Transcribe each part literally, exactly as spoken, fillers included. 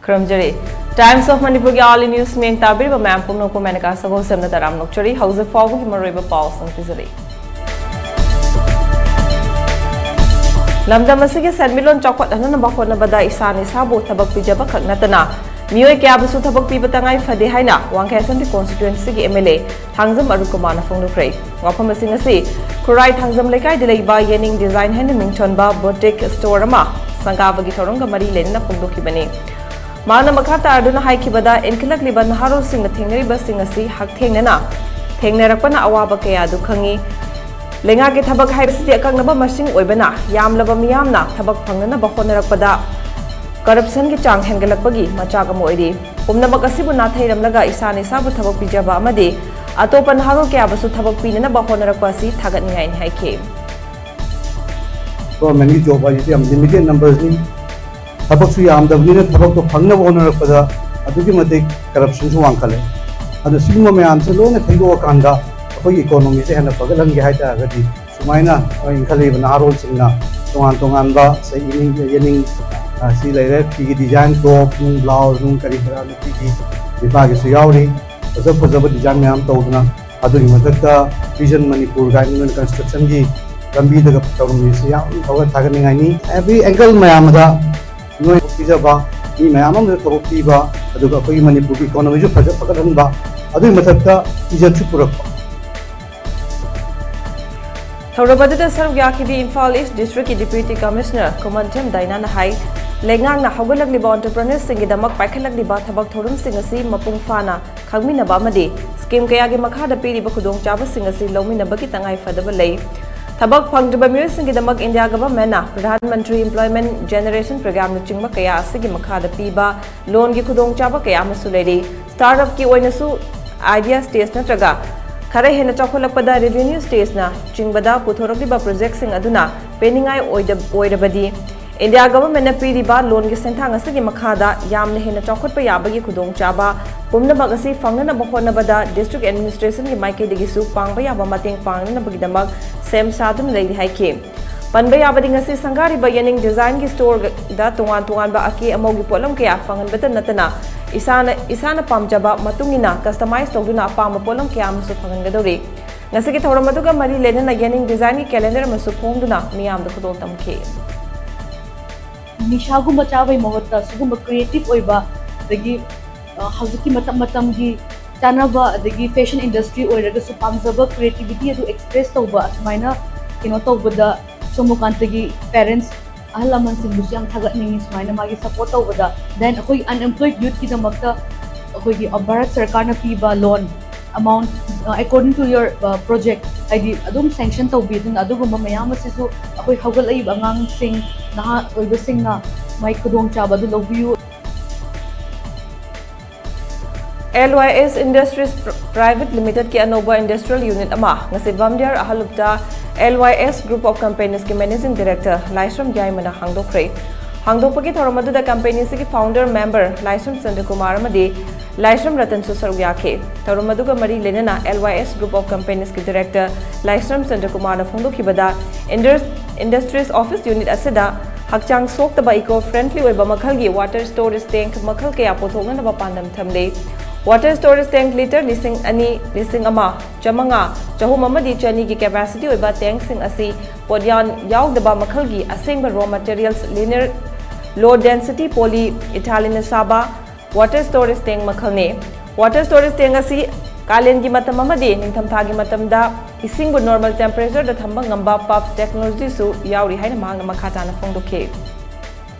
ꯈꯨꯔꯨꯝꯖꯔꯤ꯫ Times of Manipurꯒꯤ hourly news ꯃꯤꯠꯌꯦꯡ ꯇꯥꯕꯤꯔꯤꯕ ꯃꯌꯥꯝ ꯄꯨꯝꯅꯃꯛꯄꯨ ꯃꯦꯅꯀꯥ ꯁꯒꯣꯜꯁꯦꯝꯅ ꯇꯔꯥꯝꯅ ꯑꯣꯛꯆꯔꯤ꯫ ꯍꯧꯖꯤꯛ ꯐꯥꯎꯕꯒꯤ ꯃꯔꯨꯑꯣꯏꯕ ꯄꯥꯎꯁꯤꯡ ꯄꯤꯖꯔꯤ꯫ ꯂꯝꯗꯝ ꯑꯁꯤꯒꯤ ꯁꯦꯟꯃꯤꯠꯂꯣꯟ ꯆꯥꯎꯈꯠꯍꯟꯅꯕ ꯍꯣꯠꯅꯕꯗ ꯏꯁꯥꯅ ꯏꯁꯥꯕꯨ ꯊꯕꯛ ꯄꯤꯖꯕ ꯈꯛ ꯅꯠꯇꯅ ꯃꯤꯑꯣꯏ ꯀꯌꯥꯕꯨꯁꯨ ꯊꯕꯛ ꯄꯤꯕ ꯇꯉꯥꯏ ꯐꯗꯦ ꯍꯥꯏꯅ ꯋꯥꯡꯈꯩ Assembly Constituencyꯒꯤ MLA ꯊꯥꯡꯖꯝ ꯑꯔꯨꯟ ꯀꯨꯃꯥꯔꯅ ꯐꯣꯡꯗꯣꯛꯈ꯭ꯔꯦ꯫ ꯋꯥꯐꯝꯁꯤꯡ ꯑꯁꯤ ꯈꯨꯔꯥꯏ ꯊꯥꯡꯖꯝ ꯂꯩꯀꯥꯏꯗ ꯂꯩꯕ ꯌꯦꯅꯤꯡ Design ꯍꯥꯏꯅ ꯃꯤꯡꯊꯣꯟꯕ boutique store ꯑꯃ ꯁꯪꯒꯥꯕꯒꯤ ꯊꯧꯔꯝꯒ ꯃꯔꯤ ꯂꯩꯅꯅ ꯐꯣꯡꯗꯣꯛꯈꯤꯕꯅꯤ꯫ ꯃꯍꯥꯛꯅ ꯃꯈꯥ ꯇꯥꯔꯗꯨꯅ ꯍꯥꯏꯈꯤꯕꯗ, ꯏꯟꯈꯠꯂꯛꯂꯤꯕ ꯅꯍꯥꯔꯣꯜꯁꯤꯡꯅ ꯊꯦꯡꯅꯔꯤꯕꯁꯤꯡ ꯑꯁꯤ ꯍꯛꯊꯦꯡꯅꯅ ꯊꯦꯡꯅꯔꯛꯄꯅ ꯑꯋꯥꯕ ꯀꯌꯥ ꯑꯗꯨ ꯈꯪꯏ꯫ ꯂꯩꯉꯥꯛꯀꯤ ꯊꯕꯛ ꯍꯥꯏꯕꯁꯤꯗꯤ ꯑꯀꯛꯅꯕ ꯃꯁꯤꯡ ꯑꯣꯏꯕꯅ, ꯌꯥꯝꯂꯕ ꯃꯤꯌꯥꯝꯅ ꯊꯕꯛ ꯐꯪꯅꯅꯕ ꯍꯣꯠꯅꯔꯛꯄꯗ corruptionꯒꯤ ꯆꯥꯡ ꯍꯦꯟꯒꯠꯂꯛꯄꯒꯤ ꯃꯆꯥꯛ ꯑꯃ ꯑꯣꯏꯔꯤ꯫ ꯄꯨꯝꯅꯃꯛ ꯑꯁꯤꯕꯨ ꯅꯥꯊꯩꯔꯝꯂꯒ ꯏꯁꯥꯅ ꯏꯁꯥꯕꯨ ꯊꯕꯛ ꯄꯤꯖꯕ ꯑꯃꯗꯤ ꯑꯇꯣꯞꯄ ꯅꯍꯥꯔꯣꯜ ꯀꯌꯥꯕꯨꯁꯨ ꯊꯕꯛ ꯄꯤꯅꯅꯕ ꯍꯣꯠꯅꯔꯛꯄ ꯑꯁꯤ ꯊꯥꯒꯠꯅꯤꯡꯉꯥꯏꯅꯤ ꯍꯥꯏꯈꯤ꯫ Governmentꯀꯤ job ꯍꯥꯏꯁꯤꯗꯤ ꯌꯥꯝ limited numberꯅꯤ꯫ ꯊꯕꯛꯁꯨ ꯌꯥꯝꯗꯕꯅꯤꯅ ꯊꯕꯛꯇꯣ ꯐꯪꯅꯕ ꯍꯣꯠꯅꯔꯛꯄꯗ ꯑꯗꯨꯛꯀꯤ ꯃꯇꯤꯛ corruptionꯁꯨ ꯋꯥꯡꯈꯠꯂꯦ꯫ ꯑꯗꯣ ꯁꯤꯒꯨꯝꯕ ꯃꯌꯥꯝꯁꯦ ꯂꯣꯏꯅ ꯈꯪꯗꯣꯛꯑꯀꯥꯟꯗ ꯑꯩꯈꯣꯏꯒꯤ economyꯁꯦ ꯍꯦꯟꯅ ꯐꯒꯠꯍꯟꯒꯦ ꯍꯥꯏ ꯇꯥꯔꯒꯗꯤ ꯁꯨꯃꯥꯏꯅ ꯑꯩꯈꯣꯏ ꯏꯟꯈꯠꯂꯛꯏꯕ ꯅꯍꯥꯔꯣꯜꯁꯤꯡꯅ ꯇꯣꯉꯥꯟ ꯇꯣꯉꯥꯟꯕ ꯉꯁꯥꯏ ꯌꯦꯅꯤꯡ, ꯌꯦꯅꯤꯡ, ꯑ, ꯁꯤ ꯂꯩꯔꯦ, ꯐꯤꯒꯤ design, top ꯅꯨꯡ, blouse ꯅꯨꯡ, ꯀꯔꯤ ꯀꯔꯥ ꯅꯨꯄꯤꯒꯤ ꯅꯨꯄꯥꯒꯤꯁꯨ ꯌꯥꯎꯔꯤ꯫ ꯐꯖ ꯐꯖꯕ design ꯃꯌꯥꯝ ꯇꯧꯗꯅ, ꯑꯗꯨꯒꯤ ꯃꯊꯛꯇ Vision Manipur ꯀꯥꯏꯅ ꯅꯣꯏꯅ constructionꯒꯤ ꯂꯝꯕꯤꯗꯒ ꯇꯧꯔꯝꯃꯤꯁꯤ ꯌꯥꯝ ꯊꯥꯒꯠ-, ꯊꯥꯒꯠꯅꯤꯡꯉꯥꯏꯅꯤ꯫ Every angle ꯃꯌꯥꯝꯗ ꯅꯣꯏ ꯄꯤꯖꯕ ꯃꯤ ꯃꯌꯥꯝ ꯑꯃꯁꯨ ꯊꯕꯛ ꯄꯤꯕ, ꯑꯗꯨꯒ ꯑꯩꯈꯣꯏꯒꯤ ꯃꯅꯤꯄꯨꯔꯒꯤ economyꯁꯨ ꯐꯖ ꯐꯒꯠꯍꯟꯕ, ꯑꯗꯨꯒꯤ ꯃꯊꯛꯇ ꯏꯖꯠꯁꯨ ꯄꯨꯔꯛꯄ꯫ ꯊꯧꯔꯝ ꯑꯗꯨꯗ ꯁꯔꯨꯛ ꯌꯥꯈꯤꯕꯤ ꯏꯝꯐꯥꯜ East Districtꯀꯤ Deputy Commissioner ꯈꯨꯃꯟꯊꯦꯝ ꯗꯥꯏꯅꯥꯅ ꯍꯥꯏ, ꯂꯩꯉꯥꯛꯅ ꯍꯧꯒꯠꯂꯛꯂꯤꯕ entrepreneurꯁꯤꯡꯒꯤꯗꯃꯛ ꯄꯥꯏꯈꯠꯂꯛꯂꯤꯕ ꯊꯕꯛ ꯊꯧꯔꯝꯁꯤꯡ ꯑꯁꯤ ꯃꯄꯨꯡ ꯐꯥꯅ ꯈꯪꯃꯤꯟꯅꯕ ꯑꯃꯗꯤ scheme ꯀꯌꯥꯒꯤ ꯃꯈꯥꯗ ꯄꯤꯔꯤꯕ ꯈꯨꯗꯣꯡꯆꯥꯕꯁꯤꯡ ꯑꯁꯤ ꯂꯧꯃꯤꯟꯅꯕꯒꯤ ꯇꯉꯥꯏ ꯐꯗꯕ ꯂꯩ꯫ ꯊꯕꯛ ꯐꯪꯗ꯭ꯔꯤꯕ ꯃꯤꯑꯣꯏꯁꯤꯡꯒꯤꯗꯃꯛ ꯏꯟꯗꯤꯌꯥ governmentꯅ Pradhan Mantri Employment Generation Programꯅꯆꯤꯡꯕ ꯀꯌꯥ ꯑꯁꯤꯒꯤ ꯃꯈꯥꯗ ꯄꯤꯕ loanꯒꯤ ꯈꯨꯗꯣꯡꯆꯥꯕ ꯀꯌꯥ ꯑꯃꯁꯨ ꯂꯩꯔꯤ꯫ Startupꯀꯤ ꯑꯣꯏꯅꯁꯨ idea stage ꯅꯠꯇ꯭ꯔꯒ ꯈꯔ ꯍꯦꯟꯅ ꯆꯥꯎꯈꯠꯂꯛꯄꯗ revenue stageꯅ ꯆꯤꯡꯕꯗ ꯄꯨꯊꯣꯔꯛꯂꯤꯕ projectꯁꯤꯡ ꯑꯗꯨꯅ ꯄꯦꯟꯅꯤꯡꯉꯥꯏ ꯑꯣꯏꯗ-, ꯑꯣꯏꯔꯕꯗꯤ ꯏꯟꯗꯤꯌꯥ governmentꯅ ꯄꯤꯔꯤꯕ loanꯒꯤ ꯁꯦꯟꯊꯥꯡ ꯑꯁꯤꯒꯤ ꯃꯈꯥꯗ ꯌꯥꯝꯅ ꯍꯦꯟꯅ ꯆꯥꯎꯈꯠꯄ ꯌꯥꯕꯒꯤ ꯈꯨꯗꯣꯡꯆꯥꯕ ꯄꯨꯝꯅꯃꯛ ꯑꯁꯤ ꯐꯪꯅꯅꯕ ꯍꯣꯠꯅꯕꯗ district administrationꯒꯤ ꯃꯥꯏꯀꯩꯗꯒꯤꯁꯨ ꯄꯥꯡꯕ ꯌꯥꯕ ꯃꯇꯦꯡ ꯄꯥꯡꯅꯅꯕꯒꯤꯗꯃꯛ ꯁꯦꯝ ꯁꯥꯗꯨꯅ ꯂꯩꯔꯤ ꯍꯥꯏꯈꯤ꯫ ꯄꯟꯕ ꯌꯥꯕꯗꯤ, ꯉꯁꯤ ꯁꯪꯒꯥꯔꯤꯕ ꯌꯦꯅꯤꯡ ꯗꯤꯖꯥꯏꯟꯒꯤ ꯁ꯭ꯇꯣꯔꯗ ꯇꯣꯉꯥꯟ ꯇꯣꯉꯥꯟꯕ ꯑꯀꯦ ꯑꯃꯧꯒꯤ ꯄꯣꯠꯂꯝ ꯀꯌꯥ ꯐꯪꯍꯟꯕꯇ ꯅꯠꯇꯅ, ꯏꯁꯥꯅ, ꯏꯁꯥꯅ ꯄꯥꯝꯖꯕ ꯃꯇꯨꯡ ꯏꯟꯅ ꯀꯁꯇꯃꯥꯏꯖ ꯇꯧꯗꯨꯅ ꯑꯄꯥꯝꯕ ꯄꯣꯠꯂꯝ ꯀꯌꯥ ꯑꯃꯁꯨ ꯐꯪꯍꯟꯒꯗꯧꯔꯤ꯫ ꯉꯁꯤꯒꯤ ꯊꯧꯔꯝ ꯑꯗꯨꯒ ꯃꯔꯤ ꯂꯩꯅꯅ ꯌꯦꯅꯤꯡ ꯗꯤꯖꯥꯏꯟꯒꯤ ꯀꯦꯂꯦꯟꯗꯔ ꯑꯃꯁꯨ ꯐꯣꯡꯗꯨꯅ ꯃꯤꯌꯥꯝꯗ ꯈꯨꯗꯣꯜ ꯇꯝꯈꯤ꯫ ꯅꯤꯁꯥꯒꯨꯝꯕ ꯆꯥꯕꯒꯤ ꯃꯍꯨꯠꯇ ꯁꯤꯒꯨꯝꯕ ꯀ꯭ꯔꯤꯌꯦꯇꯤꯚ ꯑꯣꯏꯕ, ꯑꯗꯒꯤ, ꯑ, ꯍꯧꯖꯤꯛꯀꯤ ꯃꯇꯝ ꯃꯇꯝꯒꯤ ꯆꯥꯅꯕ, ꯑꯗꯒꯤ ꯐꯦꯁꯟ ꯏꯟꯗꯁꯇ꯭ꯔꯤ ꯑꯣꯏꯔꯒꯁꯨ ꯄꯥꯝꯖꯕ ꯀ꯭ꯔꯤꯌꯦꯇꯤꯚꯤꯇꯤ ꯑꯗꯨ ꯑꯦꯛꯁꯄ꯭ꯔꯦꯁ ꯇꯧꯕ, ꯑꯁꯨꯃꯥꯏꯅ ꯀꯩꯅꯣ ꯇꯧꯕꯗ ꯁꯣꯃꯣꯀꯥꯟꯇꯒꯤ ꯄꯦꯔꯦꯟꯠꯁ, ꯑꯍꯜ ꯂꯃꯟꯁꯤꯡꯕꯨꯁꯨ ꯌꯥꯝ ꯊꯥꯒꯠꯅꯤꯡꯉꯤ, ꯁꯨꯃꯥꯏꯅ ꯃꯥꯒꯤ ꯁꯄꯣꯔꯠ ꯇꯧꯕꯗ꯫ ꯗꯦꯟ ꯑꯩꯈꯣꯏ ꯑꯟꯑꯦꯝꯄ꯭ꯂꯣꯏꯗ ꯌꯨꯠꯀꯤꯗꯃꯛꯇ ꯑꯩꯈꯣꯏꯒꯤ, ꯑ, ꯚꯥꯔꯠ ꯁꯔꯀꯥꯔꯅ ꯄꯤꯕ ꯂꯣꯟ ꯑꯦꯃꯥꯎꯟꯠ, ꯑ, according to your, ꯑ, project, ꯍꯥꯏꯗꯤ ꯑꯗꯨꯝ ꯁꯦꯡꯁꯟ ꯇꯧꯕꯤꯗꯨꯅ, ꯑꯗꯨꯒꯨꯝꯕ ꯃꯌꯥꯝ ꯑꯁꯤꯁꯨ ꯑꯩꯈꯣꯏ ꯍꯧꯒꯠꯂꯛꯏꯕ ꯑꯉꯥꯡꯁꯤꯡ, ꯅꯍꯥ ꯑꯣꯏꯕꯁꯤꯡꯅ ꯃꯥꯏ ꯈꯨꯗꯣꯡꯆꯥꯕ ꯑꯗꯨ ꯂꯧꯕꯤꯌꯨ꯫ L Y S industries private ꯂꯤꯃꯤꯇꯦꯗꯀꯤ ꯑꯅꯧꯕ ꯏꯟꯗꯁꯇ꯭ꯔꯤꯌꯦꯜ ꯌꯨꯅꯤꯠ ꯑꯃ ꯉꯁꯤ ꯕꯝꯗꯤꯌꯥꯔ ꯑꯍꯜꯂꯨꯞꯇ L Y S group of ꯀꯝꯄꯦꯅꯤꯁꯀꯤ ꯃꯦꯅꯦꯖꯤꯡ ꯗꯥꯏꯔꯦꯛꯇꯔ ꯂꯥꯏꯁ꯭ꯔꯝ ꯌꯥꯏꯃꯅ ꯍꯥꯡꯗꯣꯛꯈ꯭ꯔꯦ꯫ ꯍꯥꯡꯗꯣꯛꯄꯒꯤ ꯊꯧꯔꯝ ꯑꯗꯨꯗ ꯀꯝꯄꯦꯅꯤꯁꯤꯒꯤ ꯐꯥꯎꯟꯗꯔ ꯃꯦꯝꯕꯔ ꯂꯥꯏꯁ꯭ꯔꯝ ꯆꯟꯗ꯭ꯔꯀꯨꯃꯥꯔ ꯑꯃꯗꯤ ꯂꯥꯏꯁ꯭ꯔꯝ ꯔꯇꯟꯁꯨ ꯁꯔꯨꯛ ꯌꯥꯈꯤ꯫ ꯊꯧꯔꯝ ꯑꯗꯨꯒ ꯃꯔꯤ ꯂꯩꯅꯅ L Y S group of ꯀꯝꯄꯦꯅꯤꯁꯀꯤ ꯗꯥꯏꯔꯦꯛꯇꯔ ꯂꯥꯏꯁ꯭ꯔꯝ ꯆꯟꯗ꯭ꯔꯀꯨꯃꯥꯔꯅ ꯐꯣꯡꯗꯣꯛꯈꯤꯕꯗ, ꯏꯟꯗꯁ-, ꯏꯟꯗꯁꯇ꯭ꯔꯤꯁ ꯑꯣꯐꯤꯁ ꯌꯨꯅꯤꯠ ꯑꯁꯤꯗ ꯍꯛꯆꯥꯡ ꯁꯣꯛꯇꯕ, ꯏꯀꯣ ꯐ꯭ꯔꯦꯟꯗꯂꯤ ꯑꯣꯏꯕ ꯃꯈꯜꯒꯤ ꯋꯥꯇꯔ ꯁ꯭ꯇꯣꯔꯦꯖ ꯇꯦꯡꯛ ꯃꯈꯜ ꯀꯌꯥ ꯄꯨꯊꯣꯛꯅꯅꯕ ꯄꯥꯟꯗꯝ ꯊꯝꯂꯤ꯫ ꯋꯥꯇꯔ ꯁ꯭ꯇꯣꯔꯦꯖ ꯇꯦꯡꯛ ꯂꯤꯇꯔ ꯂꯤꯁꯤꯡ ꯑꯅꯤ, ꯂꯤꯁꯤꯡ ꯑꯃ, ꯆꯥꯃꯉꯥ, ꯆꯍꯨꯝ ꯑꯃꯗꯤ ꯆꯅꯤꯒꯤ ꯀꯦꯄꯥꯁꯤꯇꯤ ꯑꯣꯏꯕ ꯇꯦꯡꯛꯁꯤꯡ ꯑꯁꯤ ꯄꯣꯠꯌꯥꯟ ꯌꯥꯎꯗꯕ ꯃꯈꯜꯒꯤ ꯑꯁꯦꯡꯕ raw materials, linear low density poly ꯏꯊꯥꯏꯂꯤꯟꯅ ꯁꯥꯕ ꯋꯥꯇꯔ ꯁ꯭ꯇꯣꯔꯦꯖ ꯇꯦꯡꯛ ꯃꯈꯜꯅꯤ꯫ ꯋꯥꯇꯔ ꯁ꯭ꯇꯣꯔꯦꯖ ꯇꯦꯡꯛ ꯑꯁꯤ ꯀꯥꯂꯦꯟꯒꯤ ꯃꯇꯝ ꯑꯃꯗꯤ ꯅꯤꯡꯊꯝꯊꯥꯒꯤ ꯃꯇꯝꯗ ꯏꯁꯤꯡꯕꯨ ꯅꯣꯔꯃꯦꯜ ꯇꯦꯝꯄꯔꯦꯆꯔꯗ ꯊꯝꯕ ꯉꯝꯕ ꯄꯝꯞ ꯇꯦꯛꯅꯣꯂꯣꯖꯤꯁꯨ ꯌꯥꯎꯔꯤ ꯍꯥꯏꯅ ꯃꯍꯥꯛꯅ ꯃꯈꯥ ꯇꯥꯅ ꯐꯣꯡꯗꯣꯛꯈꯤ꯫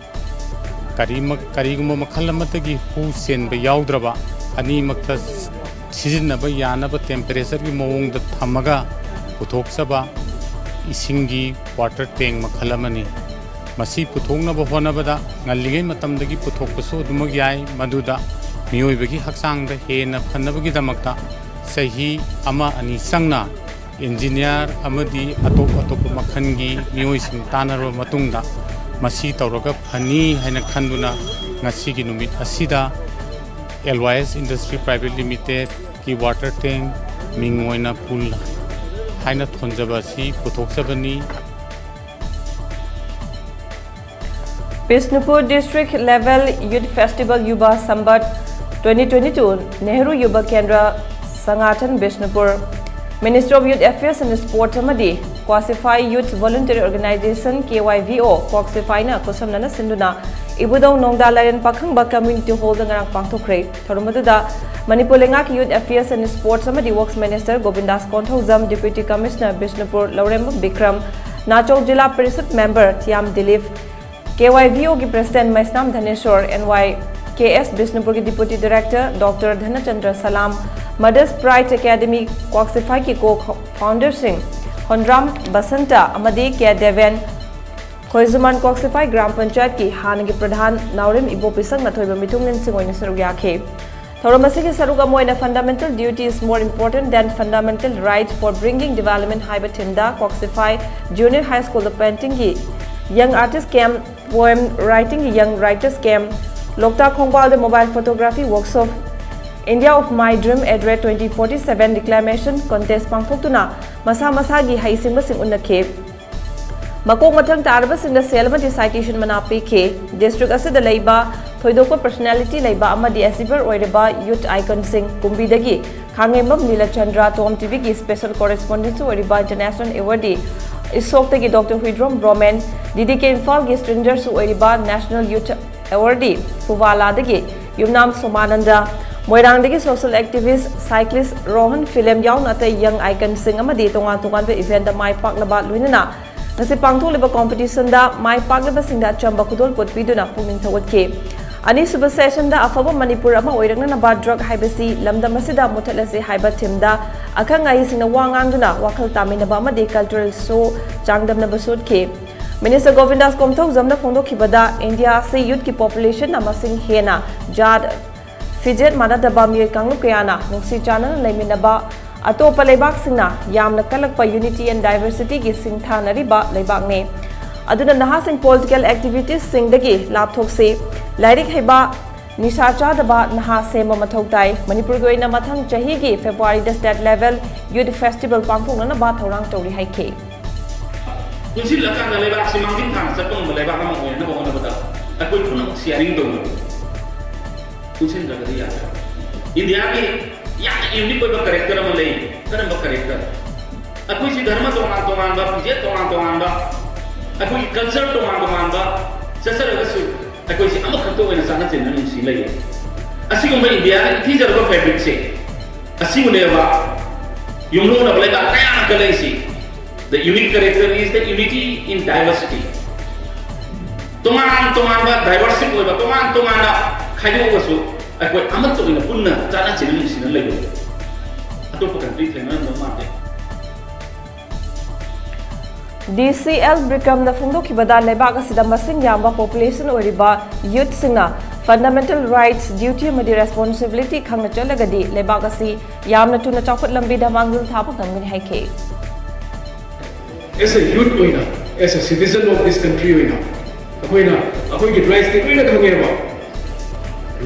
ꯀꯔꯤꯃ-, ꯀꯔꯤꯒꯨꯝꯕ ꯃꯈꯜ ꯑꯃꯠꯇꯒꯤ ꯍꯨ ꯆꯦꯟꯕ ꯌꯥꯎꯗ꯭ꯔꯕ, ꯑꯅꯤꯃꯛꯇ ꯁꯤꯖꯤꯟꯅꯕ ꯌꯥꯅꯕ ꯇꯦꯝꯄꯔꯦꯆꯔꯒꯤ ꯃꯑꯣꯡꯗ ꯊꯝꯃꯒ ꯄꯨꯊꯣꯛꯆꯕ ꯏꯁꯤꯡꯒꯤ ꯋꯥꯇꯔ ꯇꯦꯡꯛ ꯃꯈꯜ ꯑꯃꯅꯤ꯫ ꯃꯁꯤ ꯄꯨꯊꯣꯛꯅꯕ ꯍꯣꯠꯅꯕꯗ ꯉꯜꯂꯤꯉꯩ ꯃꯇꯝꯗꯒꯤ ꯄꯨꯊꯣꯛꯄꯁꯨ ꯑꯗꯨꯃꯛ ꯌꯥꯏ, ꯃꯗꯨꯗ ꯃꯤꯑꯣꯏꯕꯒꯤ ꯍꯛꯆꯥꯡꯗ ꯍꯦꯟꯅ ꯐꯅꯕꯒꯤꯗꯃꯛꯇ ꯆꯍꯤ ꯑꯃ ꯑꯅꯤ ꯆꯪꯅ ꯏꯟꯖꯤꯅꯤꯌꯥꯔ ꯑꯃꯗꯤ ꯑꯇꯣꯞ ꯑꯇꯣꯞꯄ ꯃꯈꯜꯒꯤ ꯃꯤꯑꯣꯏꯁꯤꯡ ꯇꯥꯟꯅꯔꯕ ꯃꯇꯨꯡꯗ ꯃꯁꯤ ꯇꯧꯔꯒ ꯐꯅꯤ ꯍꯥꯏꯅ ꯈꯟꯗꯨꯅ ꯉꯁꯤꯒꯤ ꯅꯨꯃꯤꯠ ꯑꯁꯤꯗ ꯑꯦꯜ ꯋꯥꯏ ꯑꯦꯁ ꯏꯟꯗꯁꯇ꯭ꯔꯤ ꯄ꯭ꯔꯥꯏꯚꯦꯠ ꯂꯤꯃꯤꯇꯦꯗꯀꯤ ꯋꯥꯇꯔ ꯇꯦꯡꯛ, ꯃꯤꯡ ꯑꯣꯏꯅ ꯄꯨꯜ ꯍꯥꯏꯅ ꯊꯣꯟꯖꯕ ꯑꯁꯤ ꯄꯨꯊꯣꯛꯆꯕꯅꯤ꯫ Bishnupur District Level Youth Festival Yuva Sambat twenty twenty-two, Nehru Yuva Kendra Sangathan, Bishnupur. Ministry of Youth Affairs and Sports ꯑꯃꯗꯤ Kwasifai Youth Voluntary Organization, K Y V O, Kwasifai ꯅ ꯈꯨꯠꯁꯝꯅꯅ ꯁꯤꯟꯗꯨꯅ ꯏꯕꯨꯙꯧ ꯅꯣꯡꯗꯥ ꯂꯥꯏꯔꯦꯟ ꯄꯥꯈꯪꯕ Community Hall ꯗ ꯉꯔꯥꯡ ꯄꯥꯡꯊꯣꯛꯈ꯭ꯔꯦ꯫ ꯊꯧꯔꯝ ꯑꯗꯨꯗ ꯃꯅꯤꯄꯨꯔ ꯂꯩꯉꯥꯛꯀꯤ Youth Affairs and Sports ꯑꯃꯗꯤ Works Minister ꯒꯣꯕꯤꯟꯗꯥꯁ Konthoujam, Deputy Commissioner Bishnupur ꯂꯧꯔꯦꯝꯕꯝ ꯕꯤꯀ꯭ꯔꯝ, ꯅꯥꯆꯧ ꯖꯤꯂꯥ parishad member ꯊꯤꯌꯥꯝ Dilip, K Y V O ꯒꯤ President ꯃꯩꯁꯅꯥꯝ ꯙꯅꯦꯁꯣꯔ, N Y K S ꯕꯤꯁꯅꯨꯄꯨꯔꯒꯤ Deputy Director Doctor ꯙꯅꯆꯟꯗ꯭ꯔ ꯁꯂꯥꯝ, Mothers Pride Academy Kwasifai ꯒꯤ co-founderꯁꯤꯡ ꯍꯣꯟꯗ꯭ꯔꯥꯝ ꯕꯁꯟꯇ ꯑꯃꯗꯤ ꯀꯦ ꯗꯦꯕꯦꯟ, ꯈꯣꯏꯖꯨꯃꯥꯟ ꯀ꯭ꯋꯥꯛꯁꯤꯐꯥꯏ ꯒ꯭ꯔꯥꯝ ꯄꯟꯆꯥꯌꯠꯀꯤ ꯍꯥꯟꯅꯒꯤ ꯄ꯭ꯔꯙꯥꯟ ꯅꯥꯎꯔꯦꯝ ꯏꯕꯣꯄꯤꯁꯛꯅ ꯊꯣꯏꯕ ꯃꯤꯊꯨꯡꯂꯦꯟꯁꯤꯡ ꯑꯣꯏꯅ ꯁꯔꯨꯛ ꯌꯥꯈꯤ꯫ ꯊꯧꯔꯝ ꯑꯁꯤꯒꯤ ꯁꯔꯨꯛ ꯑꯃ ꯑꯣꯏꯅ Fundamental Duty is More Important Than Fundamental Right for Bringing Development ꯍꯥꯏꯕ theme ꯗ ꯀ꯭ꯋꯥꯛꯁꯤꯐꯥꯏ Junior High School ꯗ painting ꯒꯤ Young Artist Camp, Poem Writing ꯒꯤ Young Writers Camp, Loktak ꯈꯣꯡꯕꯥꯜꯗ Mobile Photography Workshop, India of My Dream at Rate twenty forty-seven Reclamation Contest ꯄꯥꯡꯊꯣꯛꯇꯨꯅ ꯃꯁꯥ ꯃꯁꯥꯒꯤ ꯍꯩꯁꯤꯡꯕꯁꯤꯡ ꯎꯠꯅꯈꯤ꯫ ꯃꯀꯣꯛ ꯃꯊꯪ ꯇꯥꯔꯕꯁꯤꯡꯗ ꯁꯦꯜ ꯑꯃꯗꯤ citation ꯃꯅꯥ ꯄꯤꯈꯤ꯫ District ꯑꯁꯤꯗ ꯂꯩꯕ ꯊꯣꯏꯗꯣꯛꯄ personality ꯂꯩꯕ ꯑꯃꯗꯤ achiever ꯑꯣꯏꯔꯕ youth iconꯁꯤꯡ ꯀꯨꯝꯕꯤꯗꯒꯤ ꯈꯥꯉꯦꯝꯕꯝ ꯅꯤꯂꯆꯟꯗ꯭ꯔ, Tom TV ꯒꯤ special correspondent ꯑꯣꯏꯔꯤꯕ international awardee ꯏꯁꯣꯛꯇꯒꯤ Doctor Huidrom Bromen, D D K ꯏꯝꯐꯥꯜꯒꯤ stranger ꯑꯣꯏꯔꯤꯕ national youth awardee ꯄꯨꯋꯥꯂꯥꯗꯒꯤ ꯌꯨꯝꯅꯥꯝ ꯁꯣꯃꯥꯅꯟꯗ, ꯃꯣꯏꯔꯥꯡꯗꯒꯤ social activist, cyclist Rohan Philem ꯌꯥꯎꯅ ꯑꯇꯩ young iconꯁꯤꯡ ꯑꯃꯗꯤ ꯇꯣꯉꯥꯟ ꯇꯣꯉꯥꯟꯕ eventꯇ ꯃꯥꯏ ꯄꯥꯛꯅꯕ ꯂꯣꯏꯅꯅ ꯉꯁꯤ ꯄꯥꯡꯊꯣꯛꯂꯤꯕ competitionꯗ ꯃꯥꯏ ꯄꯥꯛꯂꯤꯕꯁꯤꯡꯗ ꯑꯆꯝꯕ ꯈꯨꯗꯣꯜꯄꯣꯠ ꯄꯤꯗꯨꯅ ꯄꯨꯛꯅꯤꯡ ꯊꯧꯒꯠꯈꯤ꯫ ꯑꯅꯤꯁꯨꯕ sessionꯗ ꯑꯐꯕ ꯃꯅꯤꯄꯨꯔ ꯑꯃ ꯑꯣꯏꯔꯛꯅꯅꯕ drug ꯍꯥꯏꯕꯁꯤ ꯂꯝꯗꯝ ꯑꯁꯤꯗ ꯃꯨꯊꯠꯂꯁꯤ ꯍꯥꯏꯕ themeꯗ ꯑꯈꯪ ꯑꯍꯩꯁꯤꯡꯅ ꯋꯥ ꯉꯥꯡꯗꯨꯅ ꯋꯥꯈꯜ ꯇꯥꯃꯤꯟꯅꯕ ꯑꯃꯗꯤ cultural show ꯆꯥꯡꯗꯝꯅꯕꯁꯨ ꯎꯠꯈꯤ꯫ Minister ꯒꯣꯕꯤꯟꯗꯥꯁ ꯀꯣꯝꯊꯧꯖꯝꯅ ꯐꯣꯡꯗꯣꯛꯈꯤꯕꯗ India ꯑꯁꯤ youthꯀꯤ populationꯅ ꯃꯁꯤꯡ ꯍꯦꯟꯅ ꯖꯥꯠ, ꯐꯤꯖꯦꯠ ꯃꯥꯟꯅꯗꯕ ꯃꯤꯑꯣꯏ ꯀꯥꯡꯂꯨꯞ ꯀꯌꯥꯅ ꯅꯨꯡꯁꯤ ꯆꯥꯟꯅꯅ ꯂꯩꯃꯤꯟꯅꯕ, ꯑꯇꯣꯞꯄ ꯂꯩꯕꯥꯛꯁꯤꯡꯅ ꯌꯥꯝꯅ ꯀꯜꯂꯛꯄ unity and diversityꯒꯤ ꯁꯤꯡꯊꯥꯅꯔꯤꯕ ꯂꯩꯕꯥꯛꯅꯤ꯫ ꯑꯗꯨꯅ ꯅꯍꯥꯁꯤꯡ political activitiesꯁꯤꯡꯗꯒꯤ ꯂꯥꯞꯊꯣꯛꯁꯤ꯫ ꯂꯥꯏꯔꯤꯛ ꯍꯩꯕ, ꯅꯤꯁꯥ ꯆꯥꯗꯕ ꯅꯍꯥ ꯁꯦꯝꯕ ꯃꯊꯧ ꯇꯥꯏ꯫ ꯃꯅꯤꯄꯨꯔꯒꯤ ꯑꯣꯏꯅ ꯃꯊꯪ ꯆꯍꯤꯒꯤ Februaryꯗ state level youth festival ꯄꯥꯡꯊꯣꯛꯅꯅꯕ ꯊꯧꯔꯥꯡ ꯇꯧꯔꯤ ꯍꯥꯏꯈꯤ꯫ ꯄꯨꯟꯁꯤꯜꯂꯀꯥꯟꯗ ꯂꯩꯕꯥꯛꯁꯤ ꯃꯥꯡꯖꯤꯜ ꯊꯥꯅ ꯆꯠꯄ ꯉꯝꯕ ꯂꯩꯕꯥꯛ ꯑꯃ ꯑꯣꯏꯅꯅꯕ ꯍꯣꯠꯅꯕꯗ ꯑꯩꯈꯣꯏ ꯄꯨꯝꯅꯃꯛ sharing ꯇꯧꯅꯕ ꯄꯨꯟꯁꯤꯟꯗ꯭ꯔꯒꯗꯤ ꯌꯥꯗꯦ꯫ ꯏꯟꯗꯤꯌꯥꯒꯤ ꯌꯥꯝꯅ unique ꯑꯣꯏꯕ character ꯑꯃ ꯂꯩ꯫ ꯀꯔꯝꯕ character? ꯑꯩꯈꯣꯏꯁꯤ ꯙꯔꯃ ꯇꯣꯉꯥꯟ ꯇꯣꯉꯥꯟꯕ, ꯐꯤꯖꯦꯠ ꯇꯣꯉꯥꯟ ꯇꯣꯉꯥꯟꯕ, ꯑꯩꯈꯣꯏꯒꯤ culture ꯇꯣꯉꯥꯟ ꯇꯣꯉꯥꯟꯕ ꯆꯠꯆꯔꯒꯁꯨ ꯑꯩꯈꯣꯏꯁꯤ ꯑꯃꯈꯛꯇ ꯑꯣꯏꯅ ꯆꯥꯟꯅ ꯆꯦꯟꯅ ꯅꯨꯡꯁꯤ ꯂꯩꯌꯦ꯫ ꯑꯁꯤꯒꯨꯝꯕ ꯏꯟꯗꯤꯌꯥꯒꯤ ꯏꯊꯤꯖꯔꯕ fabricꯁꯦ ꯑꯁꯤꯕꯨꯅꯦꯕ ꯌꯨꯝꯂꯣꯟꯅꯕ ꯂꯩꯕꯥꯛ ꯀꯌꯥ ꯑꯃ ꯀꯜꯂꯛꯏꯁꯤ꯫ The unique character is the unity in diversity. ꯇꯣꯉꯥꯟ ꯇꯣꯉꯥꯟꯕ diverse ꯑꯣꯏꯕ, ꯇꯣꯉꯥꯟ ꯇꯣꯉꯥꯟꯅ ꯈꯥꯏꯗꯣꯛꯑꯒꯁꯨ ꯑꯩꯈꯣꯏ ꯑꯃꯠꯇ ꯑꯣꯏꯅ ꯄꯨꯟꯅ ꯆꯥꯟꯅ ꯆꯦꯟꯅ ꯅꯨꯡꯁꯤꯅ ꯂꯩꯕ ꯑꯇꯣꯞꯄ country ꯊꯦꯡꯅꯔꯝꯗꯧ ꯃꯥꯟꯗꯦ꯫ ꯗꯤ ꯁꯤ ꯑꯦꯜ ꯕꯤꯀ꯭ꯔꯝꯅ ꯐꯣꯡꯗꯣꯛꯈꯤꯕꯗ, ꯂꯩꯕꯥꯛ ꯑꯁꯤꯗ ꯃꯁꯤꯡ ꯌꯥꯝꯕ population ꯑꯣꯏꯔꯤꯕ youthꯁꯤꯡꯅ fundamental rights, duty ꯑꯃꯗꯤ responsibility ꯈꯪꯅ ꯆꯠꯂꯒꯗꯤ ꯂꯩꯕꯥꯛ ꯑꯁꯤ ꯌꯥꯝꯅ ꯊꯨꯅ ꯆꯥꯎꯈꯠ ꯂꯝꯕꯤꯗ ꯃꯥꯡꯖꯤꯜ ꯊꯥꯕ ꯉꯝꯒꯅꯤ ꯍꯥꯏꯈꯤ꯫ As a youth ꯑꯣꯏꯅ, as a citizen of this country ꯑꯣꯏꯅ ꯑꯩꯈꯣꯏꯅ ꯑꯩꯈꯣꯏꯒꯤ rightsꯇꯤ ꯂꯣꯏꯅ ꯈꯪꯉꯦꯕ꯫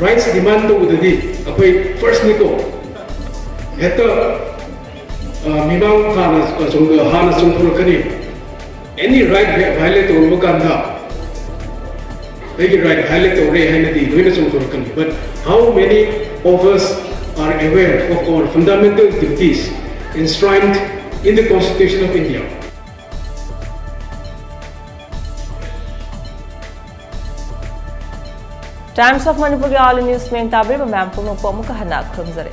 Rights demand ꯇꯧꯕꯗꯗꯤ ꯑꯩꯈꯣꯏ firstꯅꯤꯀꯣ꯫ ꯍꯦꯛꯇ ꯑ, ꯃꯤꯃꯥꯡ ꯍꯥꯟꯅ ꯆꯣꯡ- ꯍꯥꯟꯅ ꯆꯣꯡꯊꯣꯔꯛꯀꯅꯤ꯫ Any right violate ꯇꯧꯔꯨꯕ ꯀꯥꯟꯗ ꯑꯩꯒꯤ right violate ꯇꯧꯔꯦ ꯍꯥꯏꯅꯗꯤ ꯂꯣꯏꯅ ꯆꯣꯡꯊꯣꯔꯛꯀꯅꯤ꯫ But how many of us are aware of our fundamental duties enshrined in the Constitution of India? Times of Manipurꯒꯤ all news ꯃꯤꯠꯌꯦꯡ ꯇꯥꯕꯤꯔꯤꯕ ꯃꯌꯥꯝ ꯄꯨꯝꯅꯃꯛꯄꯨ ꯑꯃꯨꯛꯀ ꯍꯟꯅ ꯈꯨꯔꯨꯝꯖꯔꯤ꯫